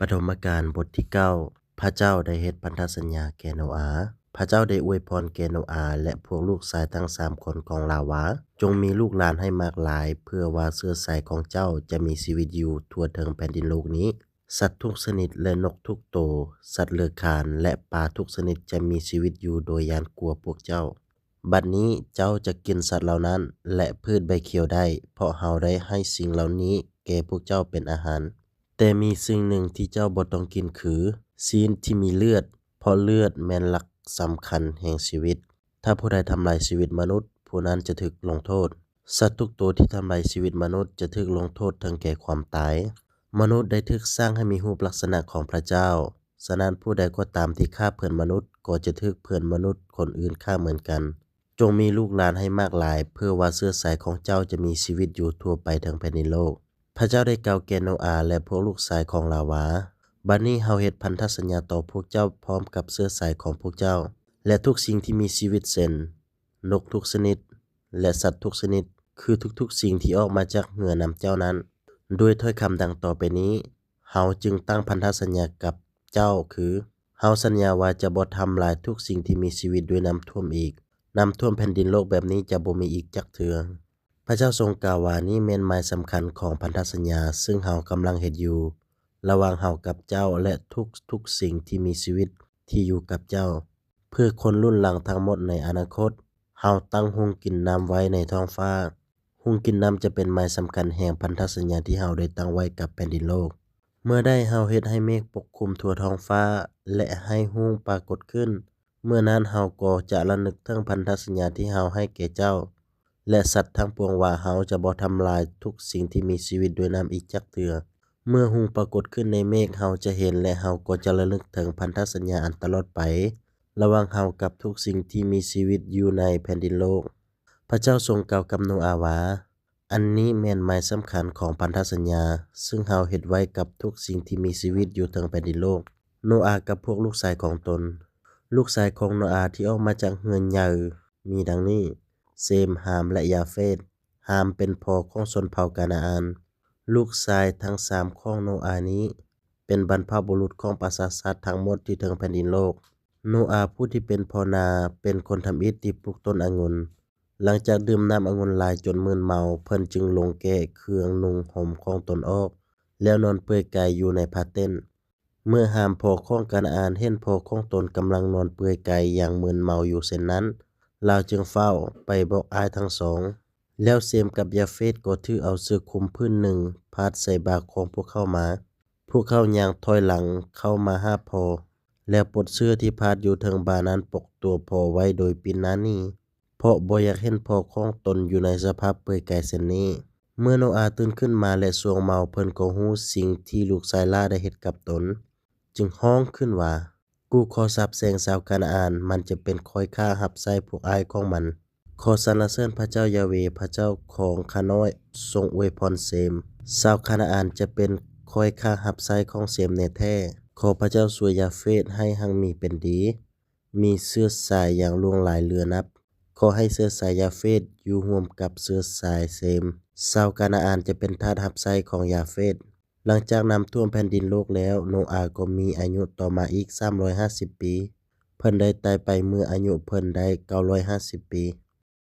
ປະຖົມມະການ ບົດທີເກົ້າ ພະເຈົ້າໄດ້ເຮັດພັນທະສັນຍາແກ່ໂນອາ. ພະເຈົ້າໄດ້ອວຍພອນແກ່ໂນອາ ແລະ ພວກລູກຊາຍທັງສາມຄົນຂອງລາວວ່າ, ຈົ່ງມີລູກຫຼານໃຫ້ມາກຫຼາຍ, ເພື່ອວ່າເຊື້ອສາຍຂອງເຈົ້າຈະມີຊີວິດຢູ່ທົ່ວເທິງແຜ່ນດິນໂລກນີ້. ສັດທຸກຊະນິດ ແລະ ນົກທຸກໂຕ, ສັດເລືອກຄານ ແລະ ປາທຸກຊະນິດຈະມີຊີວິດຢູ່ໂດຍຢ້ານກົວພວກເຈົ້າ. ບັດນີ້ເຈົ້າຈະກິນສັດເຫຼົ່ານັ້ນ ແລະ ພືດໃບຂຽວໄດ້, ເພາະເຮົາໄດ້ໃຫ້ສິ່ງເຫຼົ່ານີ້ແກ່ພວກເຈົ້າເປັນອາຫານ. ແຕ່ມີສິ່ງໜຶ່ງທີ່ເຈົ້າບໍ່ຕ້ອງກິນຄື ຊີ້ນທີ່ມີເລືອດ, ເພາະເລືອດແມ່ນຫຼັກສຳຄັນແຫ່ງຊີວິດ. ຖ້າຜູ້ໃດທຳລາຍຊີວິດມະນຸດ, ຜູ້ນັ້ນຈະຖືກລົງໂທດ. ສັດທຸກໂຕທີ່ທຳລາຍຊີວິດມະນຸດຈະຖືກລົງໂທດເຖິງແກ່ຄວາມຕາຍ. ມະນຸດໄດ້ຖືກສ້າງໃຫ້ມີຮູບລັກສະນະຂອງພະເຈົ້າ. ສະນັ້ນ, ຜູ້ໃດກໍຕາມທີ່ຂ້າເພື່ອນມະນຸດ ກໍຈະຖືກເພື່ອນມະນຸດຄົນອື່ນຂ້າເໝືອນກັນ. ຈົ່ງມີລູກຫຼານໃຫ້ມາກຫຼາຍ, ເພື່ອວ່າເຊື້ອສາຍຂອງເຈົ້າຈະມີຊີວິດຢູ່ທົ່ວໄປເທິງແຜ່ນດິນໂລກ. ພະເຈົ້າໄດ້ກ່າວແກ່ໂນອາ ແລະ ພວກລູກຊາຍຂອງລາວວ່າ, ບັດນີ້ເຮົາເຮັດພັນທະສັນຍາຕໍ່ພວກເຈົ້າພ້ອມກັບເຊື້ອສາຍຂອງພວກເຈົ້າ, ແລະ ທຸກສິ່ງທີ່ມີຊີວິດ ເຊັ່ນ ນົກທຸກຊະນິດ ແລະ ສັດທຸກຊະນິດ, ຄືທຸກໆສິ່ງທີ່ອອກມາຈາກເຫື່ອນຳເຈົ້ານັ້ນ, ດ້ວຍຖ້ອຍຄຳດັ່ງຕໍ່ໄປນີ້, ເຮົາຈຶ່ງຕັ້ງພັນທະສັນຍາກັບເຈົ້າ, ຄື, ເຮົາສັນຍາວ່າຈະບໍ່ທຳລາຍທຸກສິ່ງທີ່ມີຊີວິດດ້ວຍນ້ຳຖ້ວມອີກ. ນ້ຳຖ້ວມແຜ່ນດິນໂລກແບບນີ້ຈະບໍ່ມີອີກຈັກເທື່ອ. ພະເຈົ້າຊົງກ່າວວ່າ, ນີ້ແມ່ນໝາຍສຳຄັນຂອງພັນທະສັນຍາ ຊຶ່ງເຮົາກຳລັງເຮັດຢູ່ ລະຫວ່າງເຮົາກັບເຈົ້າ ແລະ ທຸກໆສິ່ງທີ່ມີຊີວິດທີ່ຢູ່ກັບເຈົ້າ. ເພື່ອຄົນລຸ້ນຫຼັງທັງໝົດໃນອະນາຄົດ, ເຮົາຕັ້ງຮຸ່ງກິນນ້ຳໄວ້ໃນທ້ອງຟ້າ. ຮຸ່ງກິນນ້ຳຈະເປັນໝາຍສຳຄັນແຫ່ງພັນທະສັນຍາທີ່ເຮົາໄດ້ຕັ້ງໄວ້ກັບແຜ່ນດິນໂລກ. ເມື່ອໃດເຮົາເຮັດໃຫ້ເມກປົກຄຸມທົ່ວທ້ອງຟ້າ ແລະ ໃຫ້ຮຸ່ງປາກົດຂຶ້ນ, ເມື່ອນັ້ນເຮົາກໍຈະລະນຶກເຖິງພັນທະສັນຍາທີ່ເຮົາໃຫ້ແກ່ເຈົ້າ ແລະ ສັດທັງປວງວ່າເຮົາຈະບໍ່ທຳລາຍທຸກສິ່ງທີ່ມີຊີວິດດ້ວຍນ້ຳອີກຈັກເທື່ອ. ເມື່ອຮຸ່ງປາກົດຂຶ້ນໃນເມກ, ເຮົາຈະເຫັນ ແລະ ເຮົາກໍຈະລະນຶກເຖິງພັນທະສັນຍາອັນຕະຫຼອດໄປ ລະຫວ່າງເຮົາກັບທຸກສິ່ງທີ່ມີຊີວິດຢູ່ໃນແຜ່ນດິນໂລກ. ພະເຈົ້າຊົງກ່າວກັບໂນອາວ່າ, ອັນນີ້ແມ່ນໝາຍສຳຄັນຂອງພັນທະສັນຍາ ຊຶ່ງເຮົາເຮັດໄວ້ກັບທຸກສິ່ງທີ່ມີຊີວິດຢູ່ເທິງແຜ່ນດິນໂລກ. ໂນອາກັບພວກລູກຊາຍຂອງຕົນ. ລູກຊາຍຂອງໂນອາທີ່ອອກມາຈາກເຮືອນໃຫຍ່ມີດັ່ງນີ້, ເຊມ, ຮາມ ແລະ ຢາເຟດ. ຮາມເປັນພໍ່ຂອງຊົນເຜົ່າການາອານ. ລູກຊາຍທັງສາມຂອງໂນອານີ້ເປັນບັນພະບຸລຸດຂອງປະຊາຊາດທັງໝົດທີ່ເທິງແຜ່ນດິນໂລກ. ໂນອາຜູ້ທີ່ເປັນພໍ່ນາເປັນຄົນທຳອິດທີ່ປູກຕົ້ນອະງຸ່ນ. ຫຼັງຈາກດື່ມນ້ຳອະງຸ່ນຫຼາຍຈົນມຶນເມົາ, ເພິ່ນຈຶ່ງລົງແກ້ເຄື່ອງນຸ່ງຫົ່ມຂອງຕົນອອກ ແລ້ວນອນເປືອຍກາຍຢູ່ໃນຜ້າເຕັນ. ເມື່ອຮາມພໍ່ຂອງການາອານເຫັນພໍ່ຂອງຕົນກຳລັງນອນເປືອຍກາຍຢ່າງມຶນເມົາຢູ່ເຊັ່ນນັ້ນ, ລາວຈຶ່ງຟ້າວໄປບອກອ້າຍທັງສອງ. ແລ້ວເຊມກັບຢາເຟດກໍຖືເອົາເສື້ອຄຸມຜືນໜຶ່ງພາດໃສ່ບ່າຂອງພວກເຂົາມາ. ພວກເຂົາຍ່າງຖອຍຫຼັງເຂົ້າມາຫາພໍ່, ແລ້ວປົດເສື້ອທີ່ພາດຢູ່ເທິງບ່ານັ້ນປົກຕົວພໍ່ໄວ້ໂດຍປິ່ນໜ້າໜີ. ເພາະບໍ່ຢາກເຫັນພໍ່ຂອງຕົນຢູ່ໃນສະພາບເປືອຍກາຍເຊັ່ນນີ້. ເມື່ອໂນອາຕື່ນຂຶ້ນມາແລະສ່ວງເມົາ, ເພິ່ນກໍຮູ້ສິ່ງທີ່ລູກຊາຍຫຼ້າໄດ້ເຮັດກັບຕົນ, ຈຶ່ງຮ້ອງຂຶ້ນວ່າ, ກູຂໍສາບແຊ່ງຊາວການາອານ, ມັນຈະເປັນຂ້ອຍຂ້າຮັບໃຊ້ພວກອ້າຍຂອງມັນ. ຂໍສັນລະເສີນພະເຈົ້າຢາເວ, ພະເຈົ້າຂອງຂ້ານ້ອຍ, ຊົງອວຍພອນເຊມ. ຊາວການາອານຈະເປັນຂ້ອຍຂ້າຮັບໃຊ້ຂອງເຊມແນ່ແທ້. ຂໍພະເຈົ້າຊ່ວຍຢາເຟດໃຫ້ຮັ່ງມີເປັນດີ. ມີເຊື້ອສາຍຢ່າງຫຼວງຫຼາຍເຫຼືອນັບ. ຂໍໃຫ້ເຊື້ອສາຍຢາເຟດຢູ່ຮ່ວມກັບເຊື້ອສາຍເຊມ. ຊາວການາອານຈະເປັນທາດຮັບໃຊ້ຂອງຢາເຟດ. ຫຼັງຈາກນ້ຳຖ້ວມແຜ່ນດິນໂລກແລ້ວ, ໂນອາກໍມີອາຍຸຕໍ່ມາອີກສາມຮ້ອຍຫ້າສິບປີ. ເພິ່ນໄດ້ຕາຍໄປເມື່ອອາຍຸເພິ່ນໄດ້ເກົ້າຮ້ອຍຫ້າສິບປີ.